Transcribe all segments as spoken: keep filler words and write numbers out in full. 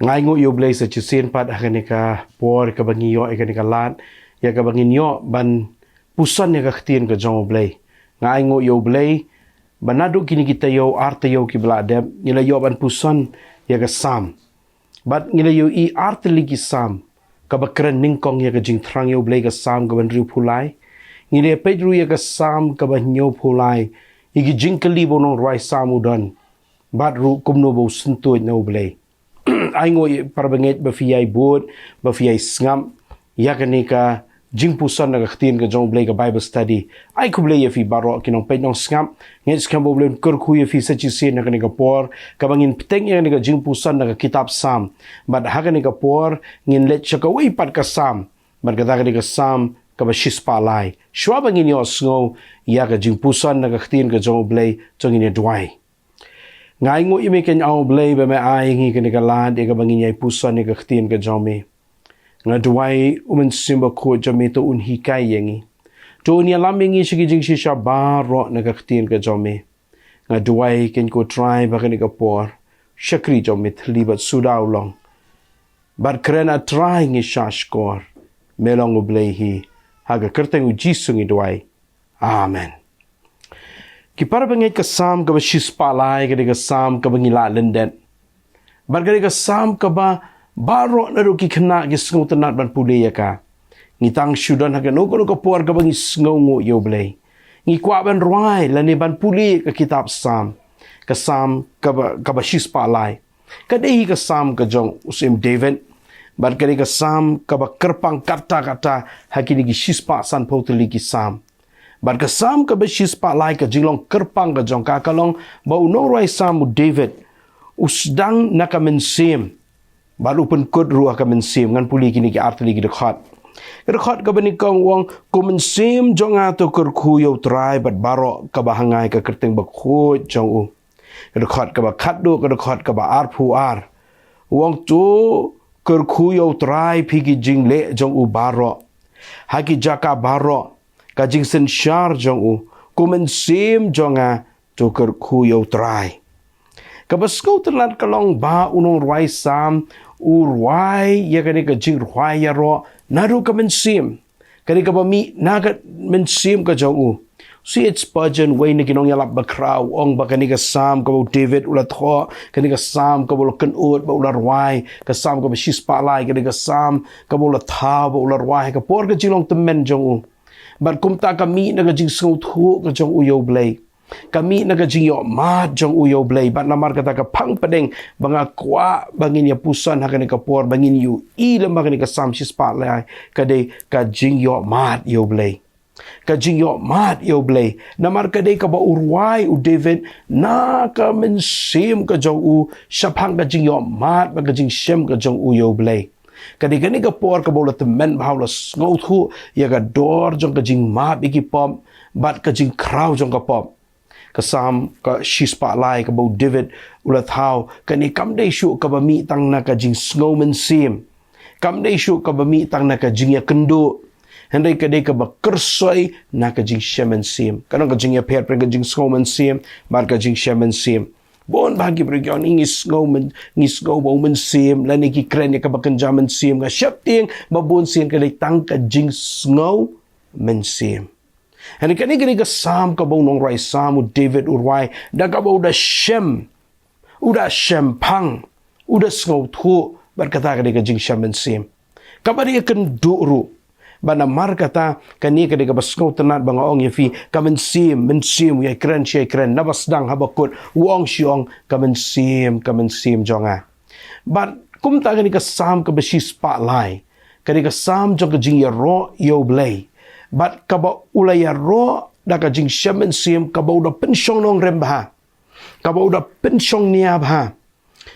Ai nguh ïa U Blei sa shisien pat ha kane ka por kaba ngi ïoh ïa kane ka lad, ïa kaba ngin ïoh ban puson ïa ka ktien ka jong U Blei. Nga ai nguh ïa U Blei ba naduh kine ki taïew ar taïew kiba la dep ngi la ïoh ban puson ïa ka Salm. Bad ngi la ïohi ar tylli ki Salm kaba kren nyngkong ïa ka jingthrang ïa U Blei, ka Salm kaba hynriewphew lai. Ngi la peit ruh ïa ka Salm kaba hynñiewphew lai, ïa ki jingkylli ba u nongrwai Salm u don bad ruh kumno ba u syntuid na U Blei. Ai nguh ïa para bangeit ba phi ïai bud, ba phi ïai sngap ïa kane ka jingpuson na ka ktien ka jong U Blei, ka Bible study. Ai khublei ïa phi baroh ki nongpeit nongsngap. Ngeit skhem ba U Blei un kyrkhu ïa phi sa shisien ha kane ka por kaba ngin bteng ïa kane ka jingpuson na ka kitab Salm. Bad ha kane ka por ngin leit sha kawei pat ka Salm, bad kata kane ka Salm kaba shispah lai. Shuwa ba ngin ïohsngew ïa ka jingpuson na ka ktien ka jong U Blei, to ngin ïa duwai. Nga ai nguh ïa me, kynja U Blei, ba me ai ïa ngi kane ka lad ïa kaba ngin ïai puson ïa ka ktien ka jong me. Nga duwai U Mynsiem Bakhuid jong me to un hikai ïa ngi, to un ïalam ïa ngi sha ki jingshisha baroh na ka ktien ka jong me. Nga duwai, kynja U Trai, ba kane ka por shakri jong me thylli bad suda u long. Bad kren, A Trai, ngi shahshkor. Me long U Blei hi, ha ka kyrteng U Jisu ngi duwai. Amen. Ki para bangeit, ka Salm kaba shispah lai ka dei ka Salm kaba ngi lah lyndet. Bad ka dei ka Salm kaba baroh naduh ki khynnah ki sngewtynnat ban pule ïa ka. Ngi tang shu don ha kano kano ka por kaba ngi sngewnguh ïa U Blei, ngi kwah ban rwai lane ban pule ka kitab Salm. Ka Salm kaba, kaba shispah lai ka dei hi ka Salm ka jong u Syiem David. Bad ka dei ka Salm kaba kyrpang katta katta ha kine ki shispah sanphew tylli ki Salm. Bad ka Salm kaba shispah lai, ka jinglong kyrpang ka jong ka ka long ba u nongrwai Salm u David u sdang na ka mynsiem. Bad u pynkut ruh ha ka mynsiem. Ngan pule kine ki ar tylli ki dkhot. Ka dkhot kaba nyngkong u ong, Ko mynsiem jong nga to kyrkhu ïa U Trai, bad baroh kaba ha nga ïa ka kyrteng bakhuid jong u. Ka dkhot kaba khatduh, ka dkhot kaba arphew ar, u ong, To kyrkhu ïa U Trai, phi ki jingleh jong u baroh, ha ki jaka baroh ka jingsynshar jong u. Ko mynsiem jong nga to kyrkhu ïa U Trai. Kaba sngewtynnat ka long ba u nongrwai Salm u rwai ïa kane ka jingrwai ïaroh naduh ka mynsiem. Ka dei kaba mih na ka mynsiem ka jong u. C H Spurgeon, uwei na ki nongïalap bakhraw, u ong ba kane ka Salm kaba u David u la thoh, kane ka Salm kaba u la kynud bad u la rwai, ka Salm kaba shispah lai, ka dei ka Salm kaba u la thaw bad u la rwai ha ka por ka jinglong tymmen jong u. Bad kumta ka mih na ka jingsngewthuh ka jong u ïa U Blei, ka mih na ka jingïohmad jong u ïa U Blei. Bad namar kata ka phang pdeng ba nga kwah ba ngin ïa puson ha kane ka por, ba ngin ïohi lem ha kane ka Salm shispah lai, ka dei ka jingïohmad ïa U Blei. Ka jingïohmad ïa U Blei. Namar ka dei kaba u rwai u David na ka mynsiem ka jong u, shaphang ka jingïohmad bad ka jingshem ka jong u ïa U Blei. Ka dei kane ka por kaba u la tymmen bha, u la sngewthuh ïa ka dor jong ka jingmap ïa ki pop bad ka jingkhraw jong ka pop. Ka Salm ka shispah lai kaba u David u la thaw, kane kam dei shuh kaba mih tang na ka jingsngew mynsiem. Kam dei shuh kaba mih tang na ka jingïakynduh. Hynrei ka dei kaba kyrsoi na ka jingshem mynsiem. Ka don ka jingïapher pyrshah ka jingsngew mynsiem bad ka jingshem mynsiem. Bun bah ki briew ki ong, ngi sngew myn-, ngi sngew ba u mynsiem, lane ki kren ïa kaba kynja mynsiem. Nga sheptieng ba bun sien ka dei tang ka jingsngew mynsiem. Hynrei kane ka dei ka Salm kaba u nongrwai Salm u David u rwai da kaba u da shem, u da shemphang, u da sngewthuh bad kata ka dei ka jingshem mynsiem. Kaba dei ka kynduh ruh. Bad namar kata kane ka dei kaba sngewtynnat ba nga ong ïa phi, ka mynsiem, mynsiem, u ïai kren shi ïai kren, naba sdang haba kut, u ong shi ong, ka mynsiem, ka mynsiem jong nga. Bad kumta kane ka Salm kaba shispah lai ka dei ka Salm jong ka jingïaroh ïa U Blei. Bad kaba u la ïaroh da ka jingshem mynsiem kaba u da pynshong nongrim bha, kaba u da pynshong nia bha.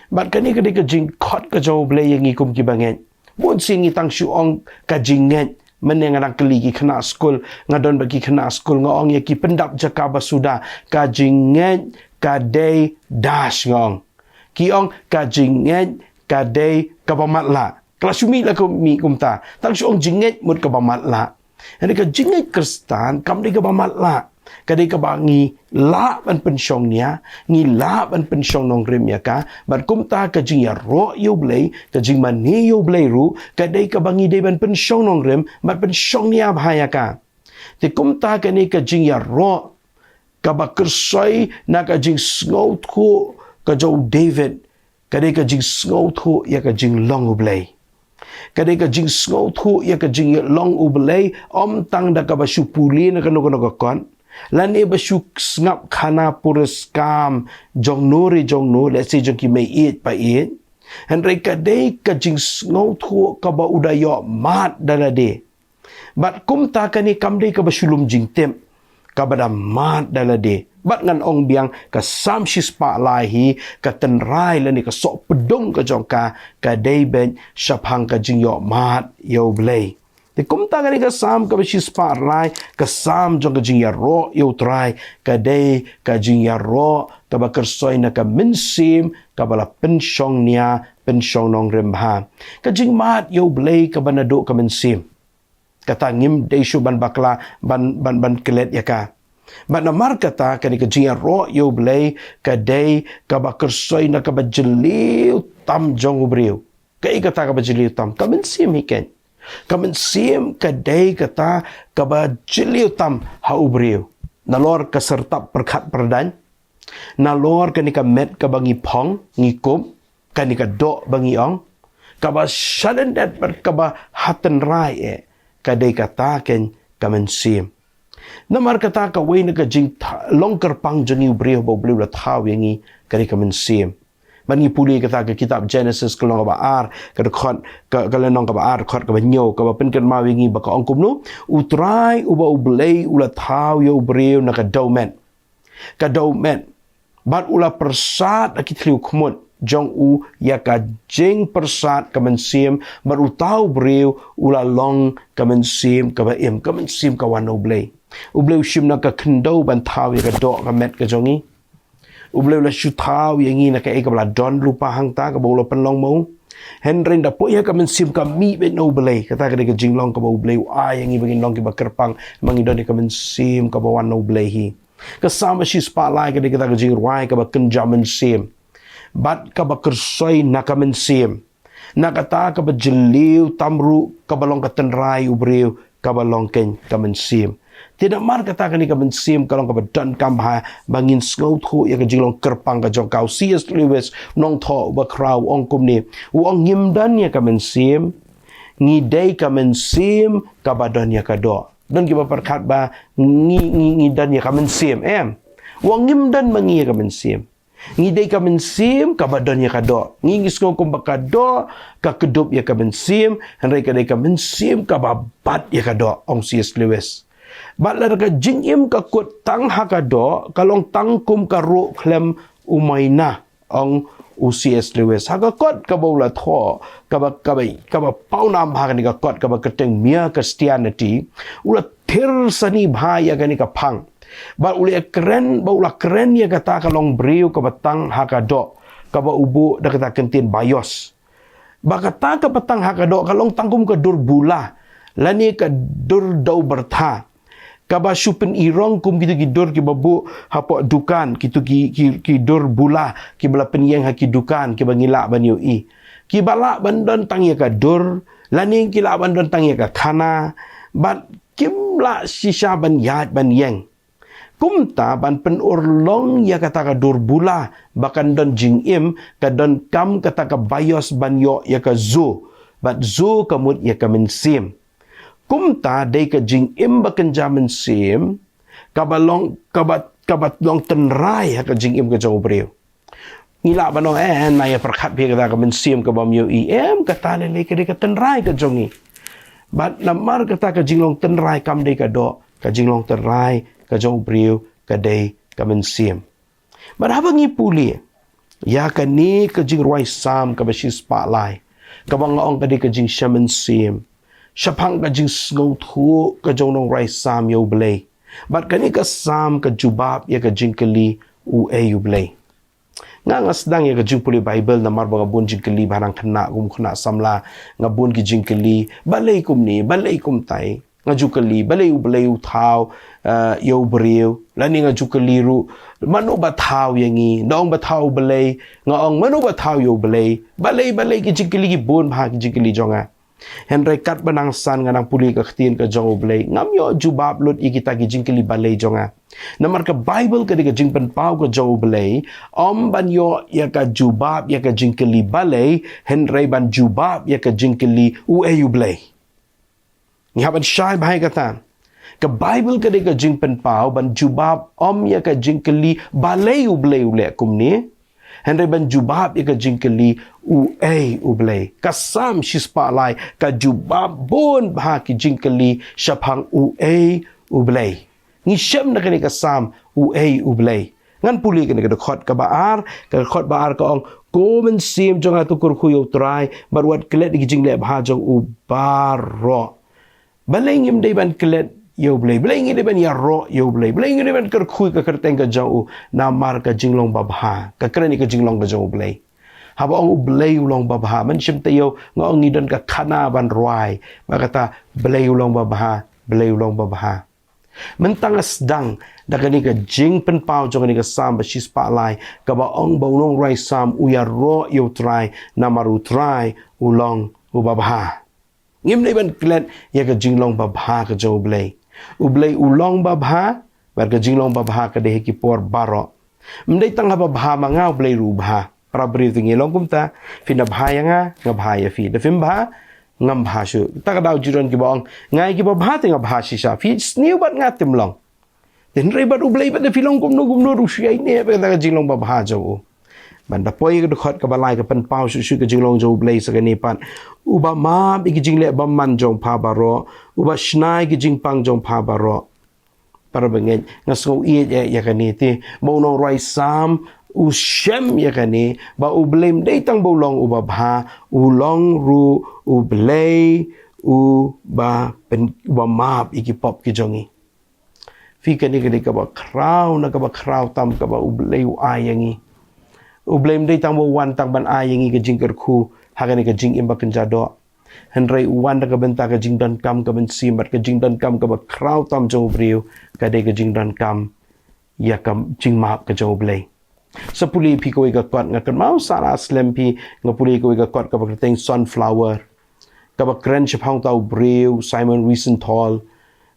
Bad kane ka dei ka jingkhot ka jong U Blei ïa ngi kum ki bangeit. Bun sien ngi tang shu ong ka jingngeit. Mynne nga dang kylli ki khynnah skul, nga don bad ki khynnah skul, nga ong ïa ki pyndap jaka ba suda, ka jingngeit ka dei dash, nga ong. Ki ong ka jingngeit ka dei kaba matlah. Ka la shu mih la ka mih kumta. Tang shu ong jingngeit mut kaba matlah. Hynrei ka jingngeit Khristan kam dei kaba matlah. Ka dei kaba ngi lah ban pynshong nia, ngi lah ban pynshong nongrim ïa ka, bad kumta ka jingïaroh ïa U Blei, ka jingmane ïa U Blei ruh, ka dei kaba ngi dei ban pynshong nongrim, bad pynshong nia bha ïa ka. Te kumta kane ka jingïaroh, kaba kyrsoi na ka jingsngewthuh ka jong u David, ka dei ka jingsngewthuh ïa ka jinglong U Blei. Ka dei ka jingsngewthuh ïa ka jinglong U Blei, ym tang da kaba shu pule na kano kano ka kot, lane ba shu sngap khana puriskam jong no re jong no, lehse jong ki mei ïeit pa ïeit. Hynrei ka dei ka jingsngewthuh kaba u da ïoh mad da lade. Bad kumta kane kam dei kaba shu lum jingtip, kaba da mad da lade. Bad ngan ong biang, ka Salm shispah lai hi, ka tynrai lane ka sohpdung ka jong ka, ka dei beit shaphang ka jingïoh mad ïa U Blei. Te kumta kane ka Salm kaba shispah lai, ka Salm jong ka jingïaroh ïa U Trai, ka dei ka jingïaroh kaba kyrsoi na ka mynsiem, kaba la pynshong nia, pynshong nongrim bha. Ka jingmad ïa U Blei kaba naduh ka mynsiem. Kata ngim dei shuh ban bakla, ban, ban, ban klet ïa ka. Bad namar kata kane ka jingïaroh ïa U Blei, ka dei kaba kyrsoi na kaba jylliew tam jong u briew. Kaei kata kaba jylliew tam? Ka mynsiem hi keiñ. Ka mynsiem ka dei kata kaba jylliew tam ha u briew. Nalor ka syrtap pyrkhat pyrdaiñ, nalor kane ka met kaba ngi phong, ngi kup, kane ka doh ba ngi ong, kaba sha lyndet bad kaba ha tynrai eh, ka dei kata keiñ ka mynsiem. Namar kata kawei na ka jingtha-, long kyrpang jong ngi u briew ba U Blei u la thaw ïa ngi, ka dei ka mynsiem. Bad ngi pule kata ka kitab Genesis ka lynnong kaba ar, ka dkhot, ka, ka lynnong kaba ar, dkhot kaba hynñiew, kaba pynkynmaw ïa ngi ba ka ong kumno, U Trai uba U Blei u la thaw ïa u briew na ka dewmet. Ka dewmet. Bad u la pyrsad ha ki thliew khmut jong u ïa ka jingpyrsad ka mynsiem, bad uta u briew u la long ka mynsiem kaba im, ka mynsiem ka wan na U Blei. U Blei u shim na ka khyndew ban thaw ïa ka doh ka met ka jong ngi. U Blei u la shu thaw ïa ngi na kaei kaba la don lypa hangta kaba u la pynlong ma u. Hynrei da poi ha ka mynsiem ka mih beit na U Blei. Kata ka dei ka jinglong kaba U Blei u ai ïa ngi ba ngin long kiba kyrpang, ba ngin don ïa ka mynsiem kaba wan na U Blei hi. Ka Salm shispah lai ka dei kata ka jingrwai kaba kynja mynsiem, bad kaba kyrsoi na ka mynsiem. Na kata kaba jylliew tam ruh kaba long ka tynrai u briew, kaba long keiñ ka mynsiem. Te namar kata kane ka mynsiem ka long kaba donkam bha ba ngin sngewthuh ïa ka jinglong kyrpang ka jong ka. U C S Lewis, nongthoh uba khraw, u ong kumne. U ong ngim don ïa ka mynsiem, ngi dei ka mynsiem kaba don ïa ka doh. Don kiba pyrkhat ba ngi, ngi, ngi don ïa ka mynsiem, em. U ong ngim don ma ngi ïa ka mynsiem. Ngi dei ka mynsiem kaba don ïa ka doh. Ngi, ngi sngew kumba ka doh ka kdup ïa ka mynsiem, hynrei ka dei ka mynsiem kaba bat ïa ka doh, ong C S Lewis. Bad lada ka jingim ka kut tang ha ka doh, ka long tang kum ka ruh khlem u maina, ong u C S Lewis. Ha ka kot kaba u la thoh, kaba, kaba, kaba pawnam bha kane ka kot, kaba kyrteng Mere Christianity, u la thir sani bha ïa kane ka phang. Bad u la kren, bad u la kren ïa kata ka long briew kaba tang ha ka doh, kaba u buh da kata ka ktien bios. Ba kata kaba tang ha ka doh ka long tang kum ka dur bula, lane ka dur dew byrtha, kaba shu pynïarong kum kito ki dur kiba buh hapoh dukan, kito ki, ki, ki dur bula kiba la pynïeng ha ki dukan kiba ngi lah ban ïohi. Kiba lah ban don tang ïa ka dur, lane ki lah ban don tang ïa ka khana, bad kim lah shisha ban ïaid ban ïeng. Kumta ban pynurlong ïa kata ka dur bula ba kan don jingim, ka donkam kata ka bios ban ïoh ïa ka zoo, bad zoo ka mut ïa ka mynsiem. Kumta dei ka jingim ba kynja mynsiem kaba long, kaba, kaba long tynrai ha ka jingim ka jong u briew. Ngi lah ban ong, eh, nga ïa pyrkhat bha ïa kata ka mynsiem kaba ym ïohi, em, kata lei lei ka dei ka tynrai ka jong ngi. Bad namar kata ka jinglong tynrai kam dei ka doh, ka jinglong tynrai ka jong u briew ka dei ka mynsiem. Bad haba ngi pule ïa kane ka jingrwai Salm kaba shispah lai, kaba nga ong ka dei ka jingshem mynsiem shaphang ka jingsngewthuh ka jong u nongrwai Salm ïa u Blei. Bad kane ka Salm ka jubab ïa ka jingkylli, uei u Blei. Nga, nga sdang ïa ka jingpule Baibl namar ba nga bun jingkylli ba ha nang khynnah, kum khynnah samla, nga bun ki jingkylli, balei kumne, balei kumtai. Nga ju kylli, balei U Blei u thaw, eh, ïa u briew? Lane nga ju kylli ruh, mano ba thaw ïa ngi? Nga ong ba thaw U Blei. Nga ong, mano ba thaw ïa U Blei? Balei, balei, ki jingkylli ki bun bha ki jingkylli jong nga. Hynrei katba nang san nga nang pule ka ktien ka jong U Blei, ngam ïoh jubab lut ïa kita ki jingkylli balei jong nga. Namar ka Baibl ka dei ka jingpynpaw ka jong U Blei, ym ban ïoh ïa ka jubab ïa ka jingkylli balei, hynrei ban jubab ïa ka jingkylli uei U Blei. Ngi hap ban shai bha ïa kata. Ka Baibl ka dei ka jingpynpaw ban jubab ym ïa ka jingkylli balei U Blei u leh kumne, hynrei ban jubab ïa ka jingkylli uei U Blei. Ka Salm shispah lai ka jubab bun bha ki jingkylli shaphang uei U Blei. Ngi shem na kane ka Salm uei U Blei. Ngan pule kane ka dkhot kaba ar, ka dkhot ba ar ka ong, ko mynsiem jong nga to kyrkhu ïa U Trai, bad wat klet ïa ki jingleh bha jong u baroh. Balei ngim dei ban klet ïa U Blei? Balei ngim dei ban ïaroh ïa U Blei? Balei ngim dei ban kyrkhu ïa ka kyrteng ka jong u? Namar ka jinglong babha. Ka kren ïa ka jinglong ka jong U Blei. Haba ong U Blei u long babha, man shim taïew nga ong ngi don ka khana ban rwai. Ba kata, Blei u long babha, Blei u long babha. Mynta nga sdang da kane ka jingpynpaw jong kane ka Salm ba shispah lai, kaba ong ba u nongrwai Salm u ïaroh ïa U Trai, namar U Trai u long uba bha. Ngim dei ban klet ïa ka jinglong babha ka jong U Blei. U Blei u long babha, bad ka jinglong babha ka dei ha ki por baroh. Ym dei tang haba bha ma nga, U Blei ruh u bha. Para briew te ngi long kumta, phi na bha ïa nga, nga bha ïa phi. Da phim bha, ngam bha shuh. Ta ka daw ju don kiba ong, nga ïa kiba bha te nga bha shisha. Phi sniew bad nga, te ym long. Te hynrei bad U Blei pat da phi long kumno kumno ruh shu ïaineh bad kata ka jinglong babha jong u. Ban da poi ka dkhot kaba lai ka pynpaw shuh shuh ka jinglong jong U Blei sa kane pat. Uba map ïa ki jingleh bymman jong pha baroh, uba shna ïa ki jingpang jong pha baroh. Para bangeit, nga sngew ïeit ïa, ïa kane te, ba u nongrwai Salm u shem ïa kane, ba U Blei ym dei tang ba u long uba bha, u long ruh U Blei uba pyn-, uba map ïa ki pop ki jong ngi. Phi, kane ka dei kaba khraw na kaba khraw tam kaba U Blei u ai ïa ngi. U Blei ym dei tang ba u wan tang ban ai ïa ngi ka jingkyrkhu ha kane ka jingim ba kynja doh. Hynrei u wan da ka bynta ka jingdonkam ka mynsiem, bad ka jingdonkam kaba khraw tam jong u briew ka dei ka jingdonkam ïa ka jingmap ka jong U Blei. Sa pule phi kawei ka kot, nga kynmaw sa la slem phi, nga pule kawei ka kot kaba kyrteng Sunflower. Kaba kren shaphang uta u briew Simon Wiesenthal.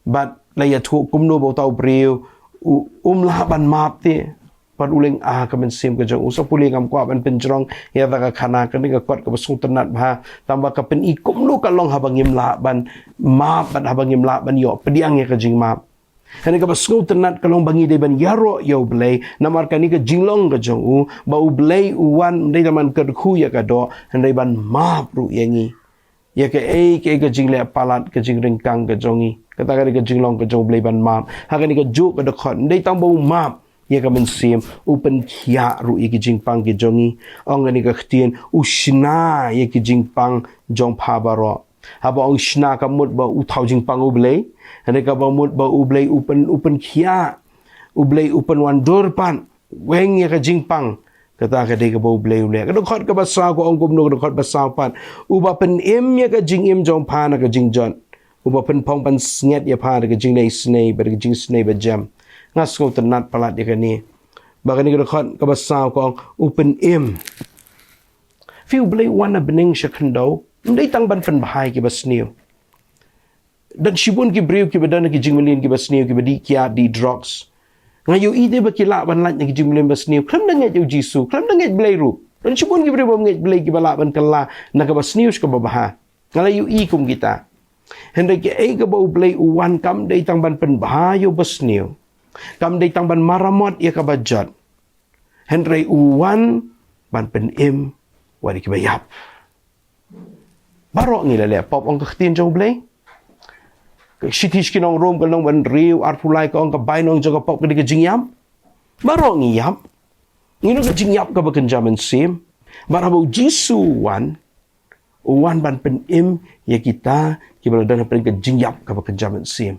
Bad la ïathuh kumno ba uta u briew u, um lah ban map te. Bad u lynga ka mynsiem ka jong u. Sa pule, ngam kwah ban pynjrong ïa kata ka khana, kane ka kot kaba sngewtynnat bha. Tang ba ka pyni kumno ka long haba ngim lah ban map, bad haba ngim lah ban ïoh pdiang ïa ka jingmap. Kane kaba sngewtynnat ka long ba ngi dei ban ïaroh ïa U Blei, namar kane ka jinglong ka jong u, ba U Blei u wan ym dei tang ban kyrkhu ïa ka doh, hynrei ban map ruh ïa ngi. Ïa kaei kaei ka jingleh palat, ka jingryngkang ka jong ngi. Kata ka dei ka jinglong ka jong U Blei ban map. Ha kane kajuh ka dkhot, ym dei tang ba u map ïa ka mynsiem, u pynkhiah ruh ïa ki jingpang ki jong ngi. Ong kane ka ktien, u shna ïa ki jingpang jong pha baroh. Haba ong shna ka mut ba u thaw jingpang U Blei. Hynrei kaba mut ba U Blei u pyn, u pynkhiah. U Blei u pynwandur pat. Weng ïa ka jingpang. Kata ka dei kaba U Blei u leh. Ka dkhot kaba saw ka ong kumno, ka dkhot ba saw pat. Uba pynim ïa ka jingim jong pha na ka jingjot. Uba pynphong pynsngiat ïa pha da ka jingleh isynei bad ka jingisynei bajem. Nga sngewtynnat palat ïa kane. Ba kane ka dkhot kaba saw ka ong u pynim. Phi, U Blei u wan na bneng sha khyndew ym dei tang ban pynbha ïa kiba sniew. Don shibun ki briew kiba don ki jingmlien kiba sniew, kiba dih kiad, dih drugs. Nga ïohi te ba ki lah ban lait na ki jingmlien ba sniew khlem da ngeit ïa U Jisu, khlem da ngeit Blei ruh. Don shibun ki briew bym ngeit Blei kiba lah ban kylla na kaba sniew sha kaba bha. Nga la ïohi kum kita. Hynrei kaei kaba U Blei u wan kam dei tang ban pynbha ïa uba sniew. Kam dei tang ban maramot ïa kaba jot. Hynrei u wan ban pynim wat ïa kiba ïap. Baroh ngi la leh pop, ong ka ktien jong U Blei. Ka Shithi sha ki nong Rom ka lynnong ba hynriew arphew lai ka ong ka bainong jong ka pop ka dei ka jingïap. Baroh ngi ïap. Ngi don ka jingïap kaba kynja mynsiem. Bad haba U Jisu u wan, u wan ban pynim ïa kita kiba la don hapdeng ka jingïap kaba kynja mynsiem.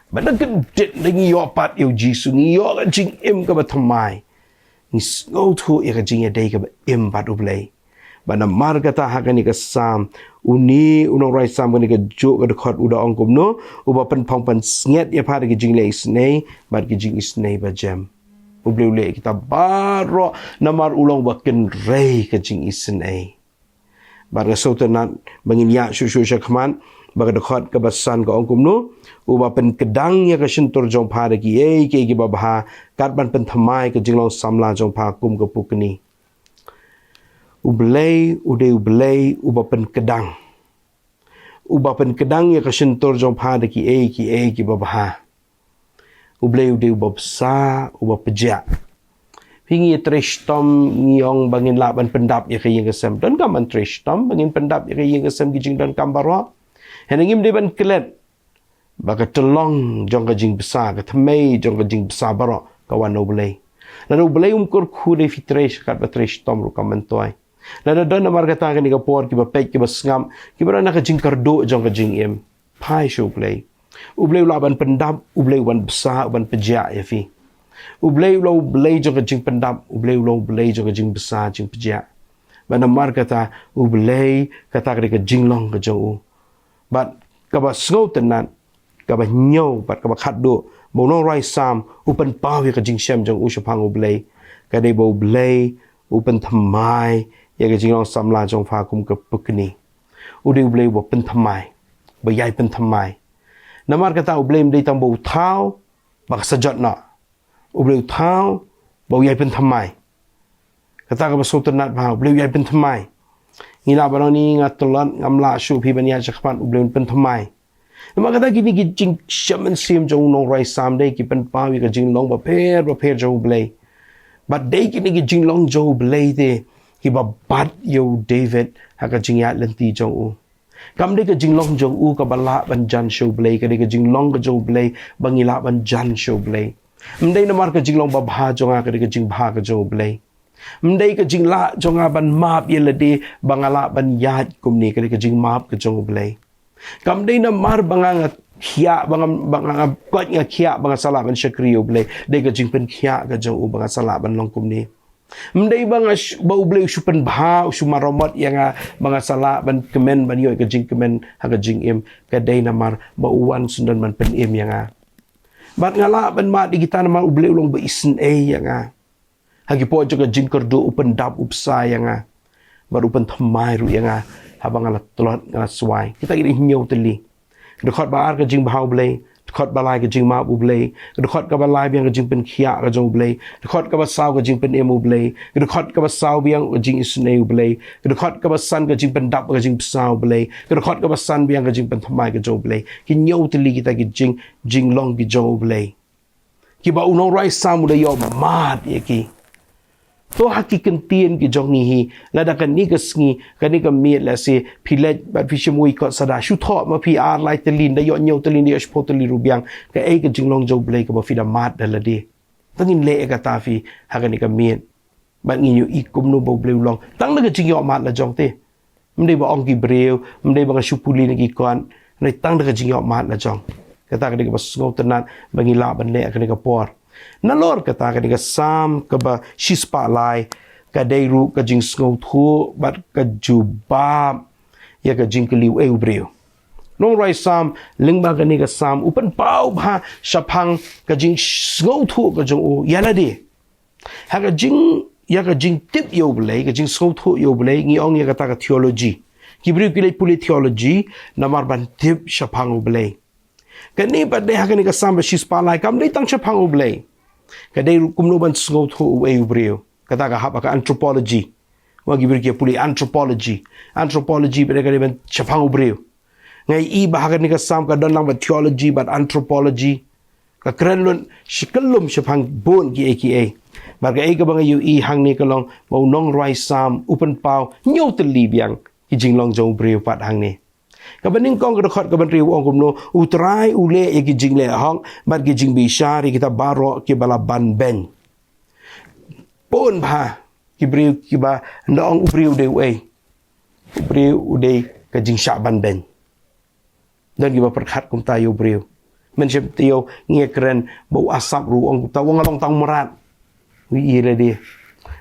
Bad da kyndit da ngi ïoh pat ïa U Jisu, ngi ïoh ka jingim kaba thymmai. Ngi sngewthuh ïa ka jingïadei kaba im bad U Blei. Bad namar kata ha kane ka Salm, une u nongrwai Salm kane ka juh ka dkhot u da ong kumno, uba pynphong pynsngiat ïa pha da ki jingleh isynei bad ki jingisynei bajem. U Blei u leh ïa kita baroh namar u long uba kynrei ka jingisynei. Bad nga sngewtynnat ba ngin ïa shuh shuh sha khmat, ba ka dkhot kaba san ka ong kumno, uba pynkdang ïa ka shyntur jong pha da kiei kiei kiba bha, kat ban pynthymmai ka jinglong samla jong pha kum ka pukni. U Blei u dei u Blei uba pynkdang, uba pynkdang ïa ka shyntur jong pha da kiei kiei kiba bha. U Blei u dei uba bsa, uba pjah. Phi ngi trei shitom, ngi ong ba ngin lah ban pyndap ïa ka ïing ka sem. Donkam ban trei shitom ba ngin pyndap ïa ka ïing ka sem, ki jingdonkam baroh. Hynrei ngim dei ban klet ba ka tyllong jong ka jingbsa, ka thymmei jong ka jingbsa baroh ka wan na u Blei. Lada u Blei um kyrkhu, dei phi trei sha kat ba trei shitom ruh kam myntoi. Lada don namar kata kane ka por kiba peit kiba sngap, kiba don na ka jingkyrduh jong ka jingim, phai sha u Blei. U Blei u lah ban pyndap, u Blei u ban bsa, u ban pjah ïa phi. U Blei u long u Blei jong ka jingpyndap, u Blei u long u Blei jong ka jingbsa, jingpjah. Bad namar kata u Blei, kata ka dei ka jinglong ka jong u. Bad kaba sngewtynnat, kaba hynñiew bad kaba khatduh, ba u nongrwai Salm u pynpaw ïa ka jingshem jong u shaphang u Blei, ka dei ba u Blei u pynthymmai ïa ka jinglong samla jong pha kum ka pukni. U dei u Blei uba pynthymmai, ba ïai pynthymmai. Namar kata u Blei um dei tang ba u thaw ba ka sa jot noh. U Blei u thaw ba u ïai pynthymmai. Kata kaba sngewtynnat ba u Blei u ïai pynthymmai. Ngi lah ban ong ni nga tlot, ngam lah shuh, phi ban ïaid sha khmat, u Blei un pynthymmai. Namar kata kine ki jingshem mynsiem jong u nongrwai Salm dei ki pynpaw ïa ka jinglong bapher bapher jong u Blei. Bad dei kine ki jinglong jong u Blei te kiba bat ïa u David ha ka jingïaid lynti jong u. Kam dei ka jinglong jong u kaba lah ban jan sha u Blei, ka dei ka jinglong ka jong u Blei ba ngi lah ban jan sha u Blei. Ym dei namar ka jinglong babha jong nga, ka dei ka jingbha ka jong u Blei. Ym dei ka jinglah jong nga ban map ïa lade ba nga lah ban ïaid kumne, ka dei ka jingmap ka jong u Blei. Kam dei namar ba nga, nga khiah, ba nga, ba nga koit nga khiah ba nga sa lah ban shakri ïa u Blei, dei ka jingpynkhiah ka jong u ba nga sa lah ban long kumne. Ym dei ba nga sh-, ba u Blei u shu pynbha, u shu maramot ïa nga ba nga sa lah ban kmen, ban ïoh ka jingkmen ha ka jingim. Ka dei namar ba u wan sngewdon ban pynim ïa nga. Bad nga lah ban mad ïa kita namar u Blei u long ba isynei ïa nga. Ha ki por jong ka jingkyrduh u pyndap, u bsa ïa nga. Bad u pynthymmai ruh ïa nga haba nga la tlot, nga la swai. Kita ki dei hynñiew tylli. Dkhot ba ar ka jingbha u Blei. Dkhot ba lai ka jingmap u Blei. Dkhot kaba lai biang ka jingpynkhiah ka jong u Blei. Dkhot kaba saw ka jingpynim u Blei. Dkhot kaba saw biang ka jingisynei u Blei. Dkhot kaba san ka jingpyndap ka jingbsa u Blei. Dkhot kaba san biang ka jingpynthymmai ka jong u Blei. Ki hynñiew tylli kita ki jing, jinglong ki jong u Blei. Kiba u nongrwai Salm u da ïoh mad ïa ki. To ha ki ktien ki jong ngi hi, lada kane ka sngi, kane ka miet lehse phi leit bad phi shim wei kot sada, shu thoh ma phi ar lai tylli, da ïoh hynñiew tylli, da ïoh shiphew tylli ruh biang, kaei ka jinglong jong u Blei kaba phi da mad da lade? To ngin leh ïa kata phi ha kane ka miet. Bad ngin ïohi kumno ba u Blei u long tang da ka jingïohmad la jong te. Ym dei ba ong ki briew, ym dei ba nga shu pule na ki kot, hynrei tang da ka jingïohmad la jong. Kata ka dei kaba sngewtynnat ba ngi lah ban leh ha kane ka por. Nalor kata, kane ka Salm kaba shispah lai ka dei ruh ka jingsngewthuh bad ka jubab ïa ka jingkylli uei u briew. Nongrwai Salm, lyngba kane ka Salm, u pynpaw bha shaphang ka jingsngewthuh ka jong u ïa lade. Ha ka jing, ïa ka jingtip ïa u Blei, ka jingsngewthuh ïa u Blei, ngi ong ïa kata ka theology. Ki briew ki leit pule theology namar ban tip shaphang u Blei. Kane pat dei ha kane ka Salm ba shispah lai, kam dei tang shaphang u Blei. Ka dei ruh kumno ban sngewthuh uei u briew. Kata ka hap ha ka anthropology. Wat ki briew ki pule anthropology. Anthropology pat dei ka dei ban shaphang u briew. Nga ïohi ba ha kane ka Salm ka don lang bad theology bad anthropology. Ka kren lut shi kyllum shaphang bun kiei kiei. Bad kaei kaba nga ïohi hangne ka long ba u nongrwai Salm u pynpaw hynñiew tylli biang ki jinglong jong u briew pat hangne. Kaba nyngkong, ka dkhot kaba hynriew u ong kumno, U Trai u leh ïa ki jingleh hok bad ki jingbishar ïa kita baroh kiba la ban beiñ. Bun bha ki briew kiba, ynda ong u briew dei uei? U briew u dei ka jingshah ban beiñ. Don kiba pyrkhat kumta ïa u briew. Mynshem taïew ngi kren ba u Asaph ruh u ong kumta, u ong nga long tang u mrad. U ïohi lade.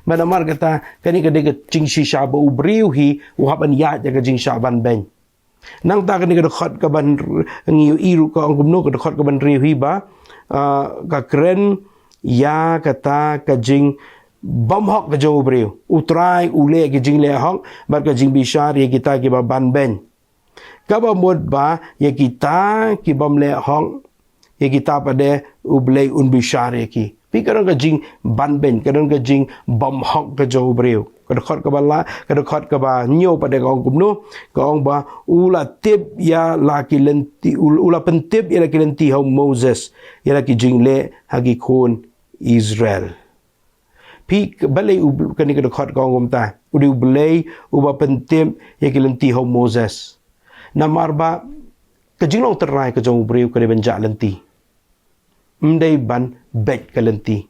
Bad namar kata, kane ka dei ka jingshisha ba u briew hi u hap ban ïaid ïa ka jingshah banbeiñ. Nangta kane ka dkhot ka ban r-, ngi ïohi ruh ka ong kumno, ka dkhot ka ban hynriew hi ba, ah, ka kren ïa kata ka jingbymhok ka jong u briew. U Trai u leh ka jingleh hok bad ka jingbishar ïa kita kiba banbeiñ. Kaba mut ba ïa kita ki bym leh hok, ïa kita pat de u Blei un bishar ïa ki. Phi, ka don ka jingbanbeiñ, ka don ka jingbymhok ka jong u briew. Ka dkhot kaba la, ka dkhot kaba hynñiew pat de ka ong kumno, ka ong ba u la tip ïa la ki lynti, u, u la pyntip ïa la ki lynti ha u Moses ïa la ki jingleh ha ki khun Israel. Phi, balei u, kane ka dkhot ka ong kumta? U dei u Blei uba pyntip ïa ki lynti ha u Moses. Namar ba ka jinglong tynrai ka jong u briew ka dei ban jah lynti, ym dei ban beit ka lynti.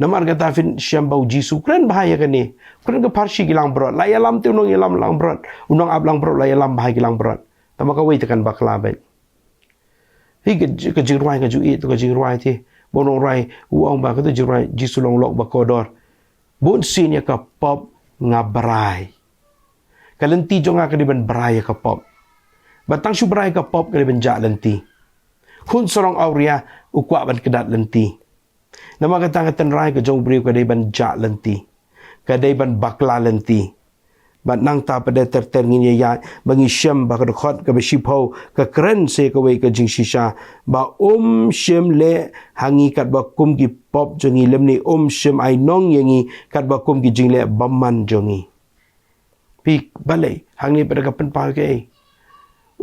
Namar kata phin shem ba u Jisu u kren bha ïa kane. U kren ka pharshi ki langbrot. La ïalam te u nongïalam langbrot, u nongap langbrot, la ïalam bha ki langbrot. Tangba kawei te kan bakla beit. Hi ka, ka jingrwai ka ju ïeit, ka jingrwai te. Ba u nongrwai u ong ba kato jingrwai Jisu long u lok ba kordor. Bunsien ïa ka pop nga brai. Ka lynti jong nga ka dei ban brai ïa ka pop. Ba tang shu brai ïa ka pop ka dei ban jah lynti. Khun sarong awria u kwah ban kdat lynti. Namar kata ka tynrai ka jong u briew ka dei ban jah lynti, ka dei ban bakla lynti. Bad nangta pat de ter ter ngin ïa ïaid ba ngi shem ba ka dkhot kaba shiphew ka kren sa kawei ka jingshisha, ba um shym leh ha ngi katba kum ki pop jong ngi, lymne um shym ainong ïa ngi katba kum ki jingleh bymman jong ngi. Phi, balei? Hangne pat de ka pynpaw kaei?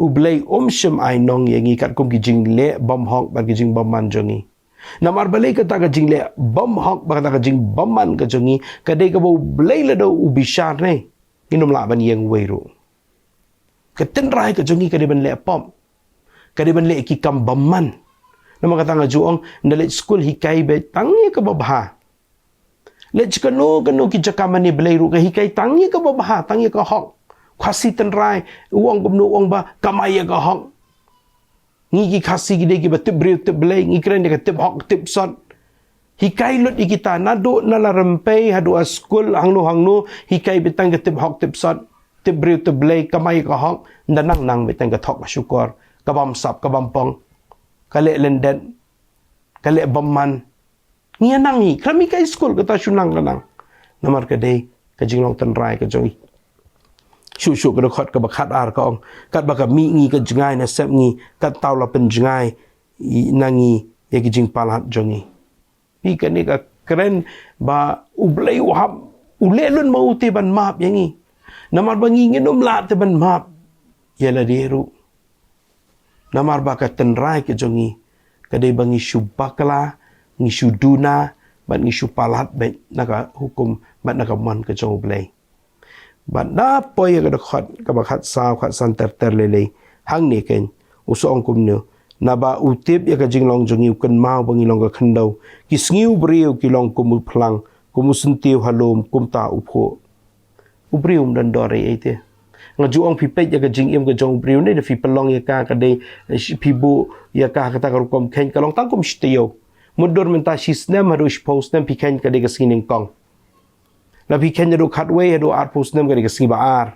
U Blei um shym ainong ïa ngi katkum ki jingleh bymhok bad ki jingbymman jong ngi. Namar balei? Kata ka jingleh bymhok bad kata ka jingbymman ka jong ngi ka dei kaba u Blei lada u bishar ne, ngin ym lah ban ïeng uwei ruh. Ka tynrai ka jong ngi ka dei ban leh pop, ka dei ban leh ki kam bymman. Namar kata nga ju ong, ynda leit skul hikai beit tang ïa kaba bha. Leit kano kano ki jaka mane Blei ruh ka hikai tang ïa kaba bha, tang ïa ka hok. Khasi tynrai u ong kumno, u ong ba kamai ïa ka hok. Ngi ki Khasi ki dei kiba tip briew tip Blei, ngi kren ïa ka tip hok tip sot. Hikai lut ïa kita naduh na la rympei haduh ha skul hangno hangno, hikai beit tang ka tip hok tip sot, tip briew tip Blei, kamai ïa ka hok. Ynda nang nang beit tang ka thok ka shukor, ka bamsap ka bampong, ka leh lyndet, ka leh bymman. Ngi ïa nang hi, khlem hikai skul kata shu nang ka nang. Namar ka dei ka jinglong tynrai ka jong ngi. Shuh shuh ka dkhot kaba khatar ka ong, katba ka mih ngi ka jngai na sep ngi, katta u la pynjngai na ngi ïa ki jingpalat jong ngi. Phi, kane ka kren ba u Blei u hap, u leh lun ma u te ban map ïa ngi. Namar ba ngi ngin ym lah te ban map ïa lade ruh. Namar ba ka tynrai ka jong ngi ka dei ba ngi shu bakla, ngi shu duna bad ngi shu palat beit na ka hukum bad na ka mon ka jong u Blei. Bad na poi ïa ka dkhot kaba khatsaw khatsan ter ter lei lei, hangne kein u sa ong kumno, naba u tip ïa ka jinglong jong ngi, u kynmaw ba ngi long ka khyndew. Ki sngi u briew ki long kum u phlang, kum u syntiew ha lum, kumta u phuh. U briew um don dor ei ei te. Nga ju ong, phi peit ïa ka jingim ka jong u briew ne, da phi pynlong ïa ka, ka dei, eh, phi buh ïa ka ha kata ka rukom kheiñ, ka long tang kum shi taïew. Mutdur mynta shi snem haduh shiphew snem phi kheiñ, ka dei ka sngi nyngkong. La phi kheiñ haduh khatwei haduh arphew snem, ka dei ka sngi ba ar.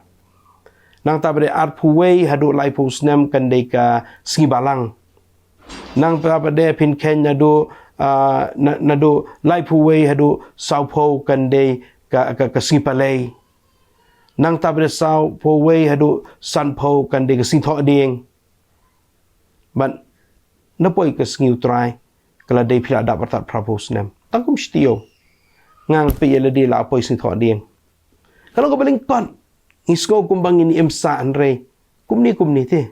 Nangta pat de arphew wei haduh laiphew snem, kan dei ka sngi balang. Nangta pat de phin kheiñ naduh, ah, na-, naduh laiphew wei haduh sawphew, kan dei ka, ka, ka sngi palei. Nangta pat de sawphew wei haduh sanphew, kan dei ka sngi thohdieng. Bad na poi ka sngi u Trai, ka la dei phi la dap artat phraphew snem. Tang kum shi taïew. Nga ngeit ïa lade la poi sngi thohdieng. Ka long kaba lyngkot. Ngi sngew kumba ngin im sah, hynrei kumne kumne te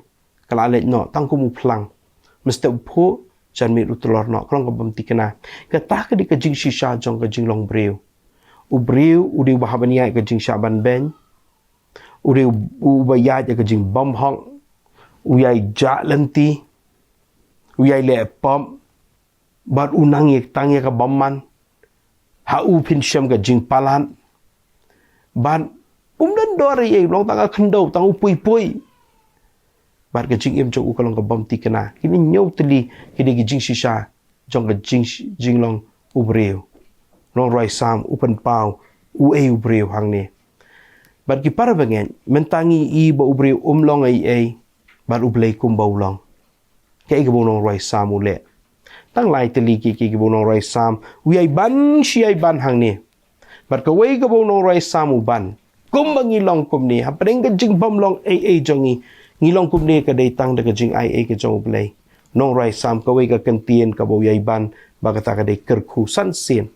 ka la leit noh tang kum u phlang. Mynstep u phuh, janmiet u tlor noh, ka long kaba ym thikna. Kata ka dei ka jingshisha jong ka jinglong briew. U briew u dei uba hap ban ïaid ka jingshah banbeiñ. U dei u-, uba ïaid ïa ka jingbymhok, u ïai jah lynti, u ïai leh pop, bad u nang ïa tang ïa ka bymman. Ha u phin shem ka jingpalat. Bad um don dor ei ei, long tang ka khyndew, tang u pui pui. Bad ka jingim jong u ka long kaba ym thikna. Kine hynñiew tylli ki dei ki jingshisha jong ka jing-, jinglong u briew. nongrwai Salm u pynpaw uei u briew hangne. Bad ki para bangeit, mynta ngi i ba u briew um long ei ei, bad U Blei kumba u long. Kaei kaba u nongrwai Salm u leh? Tang lai tylli ki, ki, kaba u nongrwai Salm u ïai ban shi ïai ban hangne. Bad kawei kaba u nongrwai Salm u ban, kumba ngi long kumne, hapdeng ka jingbymlong ei ei jong ngi, ngi long kumne ka dei tang da ka jingaiei ka jong U Blei. Nongrwai Salm kawei ka kyntien kaba u ïai ban, ba kata ka dei kyrkhu san sien.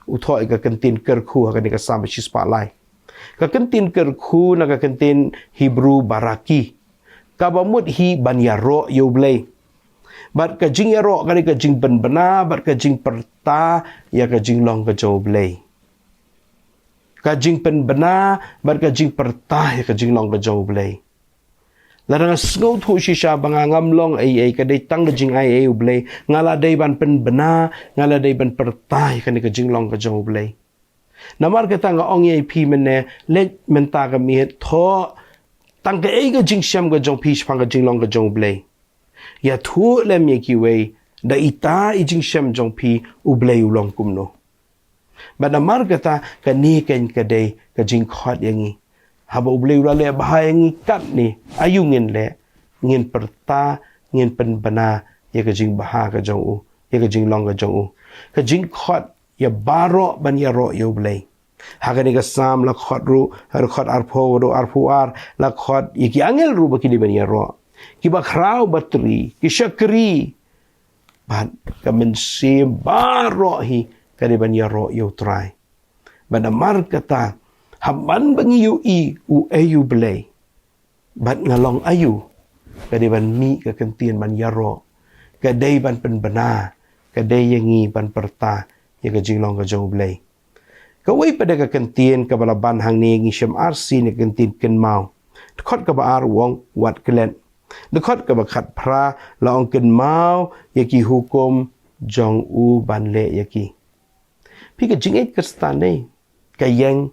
U thoh ïa ka kyntien kyrkhu ha kane ka Salm ba shispah lai. Ka kyntien kyrkhu na ka kyntien Hebru baraki, kaba mut hi ban ïaroh ïa U Blei. Bad ka jingïaroh ka dei ka jingpynbna bad ka jingpyrta ïa ka jinglong ka jong U Blei. Ka jingpynbna bad ka jingpyrta ïa ka jinglong ka jong U Blei. Lada nga sngewthuh shisha ba nga ngam long ei ei, ka dei tang ka jingaiei U Blei, nga la dei ban pynbna, nga la dei ban pyrta ïa kane ka jinglong ka jong U Blei. Namar kata nga ong ïa phi mynne, leit mynta ka miet, thoh tang kaei ka jingshem ka jong phi shaphang ka jinglong ka jong U Blei. Ïathuh lem ïa kiwei, da ita i jingshem jong phi, U Blei u long kumno. Bad namar kata, kane keiñ ka dei ka jingkhot ïa ngi. Haba U Blei u la leh bha ïa ngi katne, aïu ngin leh? Ngin pyrta, ngin pynbna ïa ka jingbha ka jong u, ïa ka jinglong ka jong u. Ka jingkhot ïa baroh ban ïaroh ïa U Blei. Ha kane ka Salm la khot ruh, ha ka dkhot arphew, dkhot arphew ar, la khot ïa ki angel ruh ba ki dei ban ïaroh. Kiba khraw batri, ki shakri, bad ka mynsiem baroh hi ka dei ban ïaroh ïa U Trai. Bad namar kata, haba ngi ïohi uei U Blei, bad nga long aïu, ka dei ban mih ka kyntien ban ïaroh, ka dei ban pynbna, ka dei ïa ngi ban pyrta ïa ka jinglong ka jong U Blei. Kawei pat de ka kyntien kaba la ban hangne, ngi shem arsien ïa ka kyntien kynmaw. Dkhot kaba ar u ong wat klet. Dkhot kaba khatphra la ong kynmaw ïa ki hukum jong u ban leh ïa ki. Phi, ka jingngeit Khristan ne ka ïeng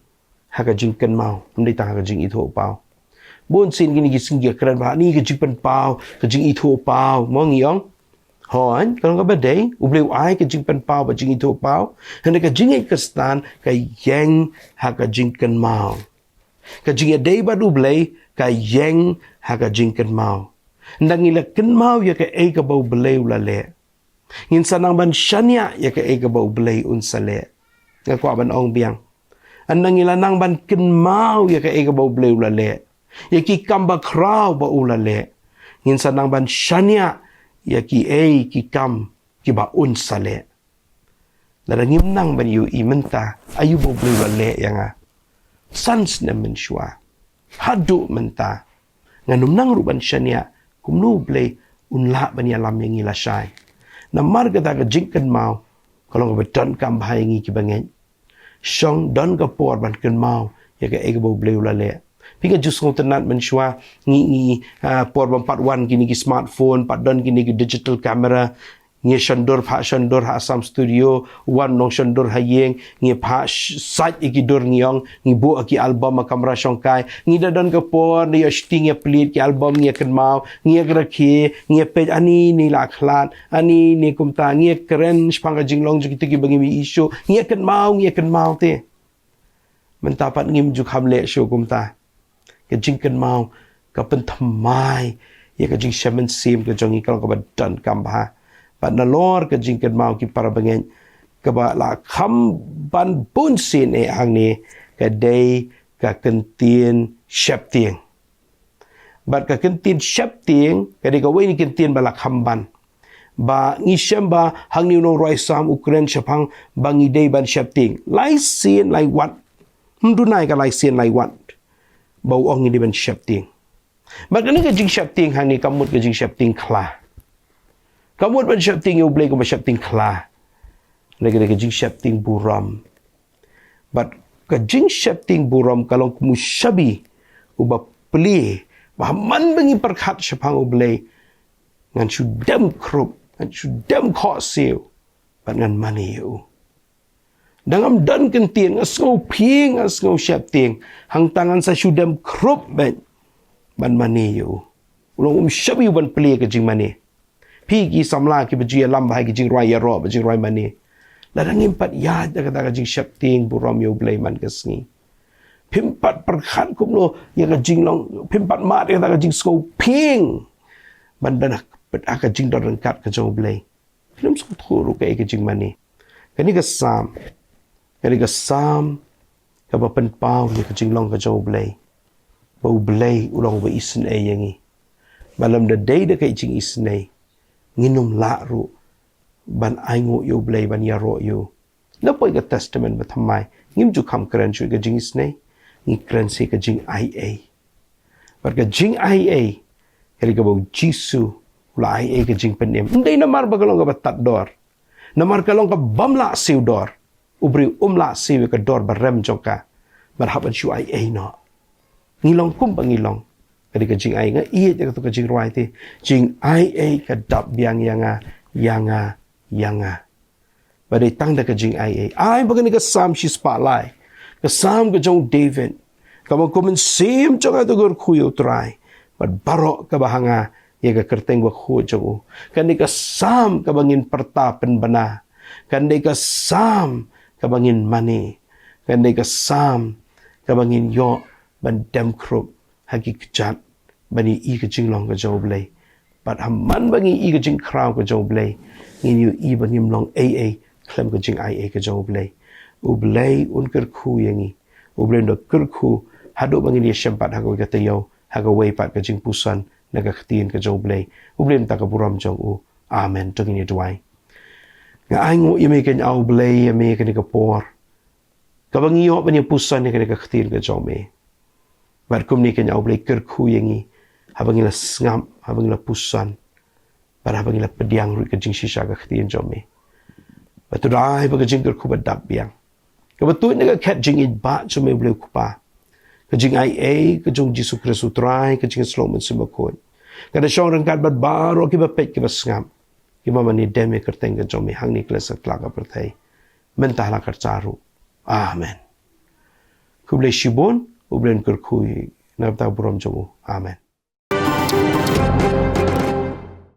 ha ka jingkynmaw, ym dei tang ha ka jingithuhpaw. Bun sien kine ki sngi ki kren ba ni ka jingpynpaw, ka jingithuhpaw, mo ngi ong. Hooid, ka long kaba dei, U Blei u ai ka jingpynpaw bad jingithuhpaw. Hynrei ka jingngeit Khristan ka ïeng ha ka jingkynmaw. Ka jingïadei bad U Blei ka ïeng ha ka jingkynmaw. Ynda ngi la kynmaw ïa kaei kaba U Blei u la leh, ngin sa nang ban shaniah ïa kaei kaba U Blei un sa leh. Nga kwah ban ong biang, ynda ngi la nang ban kynmaw ïa kaei kaba U Blei u la leh, ïa ki kam bakhraw ba u la leh, ngin sa nang ban shaniah ïa kiei ki kam kiba un sa leh. Lada ngim nang ban ïohi mynta aïu ba U Blei u la leh ïa nga san snem mynshuwa, haduh mynta ngan ym nang ruh ban shaniah kumno U Blei un lah ban ïalam ïa ngi lashai. Namar kata, ka jingkynmaw ka long kaba donkam bha ïa ngi kiba ngeit. Shong don ka por ban kynmaw ïa kaei kaba U Blei u la leh. Phi, nga ju sngewtynnat mynshuwa, ngi, ngi, ah, por bym pat wan kine ki smartphone, pat don kine ki digital camera, ngi shon dur, phah shon dur ha Assam Studio, wan nong shon dur ha ïing, ngi phah sh-, sait ïa ki dur, ngi ong, ngi buh ki album ha kamra shongkai, ngi da don ka por, ngi ïa shooting, ïa plie ki album, ngi ïa kynmaw, ngi ïa rakhe, ngi ïa peit, ani ne la khlad, ani ne kumta, ngi ïa kren shaphang ka jinglong jong kito kiba ngim ïohi shuh, ngi ïa kynmaw, ngi ïa kynmaw te. Mynta pat ngim ju kham leh shuh kumta. Ka jingkynmaw ka pynthymmai ïa ka jingshem mynsiem ka jong ngi, ka long kaba donkam bha. Bad nalor ka jingkynmaw, ki para bangeit, kaba la kham ban bun sien eh hangne ka dei ka kyntien sheptieng. Bad ka kyntien sheptieng ka dei kawei na ki kyntien ba la kham ban. Ba ngi shem ba hangne u nongrwai Salm u kren shaphang ba ngi dei ban sheptieng. Lai sien lai wat. Ym duna ïa ka lai sien lai wat ba u ong ngi dei ban sheptieng. Bad kane ka jingsheptieng hangne kam mut ka jingsheptieng khla. Kam mut ban sheptieng ïa U Blei kumba sheptieng khla. Kane ka dei ka jingsheptieng burom. Bad ka jingsheptieng burom ka long kum u shabi uba plie, ba man ba ngi pyrkhat shaphang U Blei, ngan shu dem khrup, ngan shu dem khohsiew, bad ngan mane ïa u. Da ngam don kyntien, nga sngew phi, nga sngew sheptieng, hangta ngan sa shu dem khrup bad ban mane ïa u. U long um shabi u ban plie ka jingmane. Phi, ki samla kiba ju ïalam bha ha ki jingrwai ïaroh bad jingrwai mane, Lada ngim pat ïaid da kata ka jingsheptieng burom ïa U Blei man ka sngi, phim pat pyrkhat kumno ïa ka jinglong, phim pat mad ïa kata ka jingsngewphieng ban don ha ka jingdon ryngkat ka jong U Blei, phim sngewthuh ruh kaei ka jingmane. Kane ka Salm, kane ka Salm kaba pynpaw ïa ka jinglong ka jong U Blei, ba U Blei u long uba isynei ïa ngi. Ba lymda dei da ka jingisynei, ngin ym lah ruh ban ainguh ïa U Blei, ban ïaroh ïa u. Na poi ka Testament Bathymmai, ngim ju kham kren shuh ïa ka jingisynei, ngi kren sa ïa ka jingaiei. Bad ka jingaiei, ka dei kaba U Jisu u la aiei ka jingpynim. Ym dei namar ba ka long kaba tad dor, namar ka long kaba ym lah siew dor. U briew um lah siew ïa ka dor ba rem jong ka bad hap ban shu aiei noh. Ngi long kumba ngi long. Ka dei ka jingaiei. Nga ïeit ïa kato ka jingrwai te, jingaiei ka dap biang ïa nga, ïa nga, ïa nga. Ba dei tang da ka jingaiei. Ai ba kane ka Salm shispah lai, ka Salm ka jong u David, kaba kum mynsiem jong nga to kyrkhu ïa U Trai, bad baroh kaba ha nga ïa ka kyrteng bakhuid jong u. Kane ka Salm kaba ngin pyrta pynbna. Kane ka Salm kaba ngin mane. Kane ka Salm kaba ngin ïoh ban dem khrup ha ki kjat, ban ïohi ka jinglong ka jong U Blei. Bad ha man ba ngi ïohi ka jingkhraw ka jong U Blei, ngin ïohi ba ngim long ei ei khlem ka jingaiei ka jong U Blei. U Blei un kyrkhu ïa ngi. U Blei un da kyrkhu haduh ba ngin ïashem pat ha kawei ka taïew, ha kawei pat ka jingpuson na ka ktien ka jong U Blei. U Blei un da ka burom jong u. Amen. To ngin ïa duwai. Nga ainguh ïa me kynja U Blei, ïa me kane ka por kaba ngi ïoh ban ïa puson ïa kane ka ktien ka jong me. Bad kumne kynja U Blei, kyrkhu ïa ngi haba ngi la sngap, haba ngi la puson, bad haba ngi la pdiang ruh ka jingshisha ka ktien jong me. Bad to da ai ba ka jingkyrkhu ba dap biang, kaba tuid na ka khet jingïeit ba jong me U Blei U Kpa, ka jingaiei ka jong U Jisu Khrist U Trai, ka jingïasyllok Mynsiem Bakhuid, ka da shong ryngkat bad baroh kiba peit kiba sngap, kiba mane dem ïa ka kyrteng ka jong me hangne khlem satlak ka pyrthei, mynta la ka rta ruh. Amen. Khublei shibun. U Blei un kyrkhu ïa ngi na ka bynta ka burom jong u. Amen.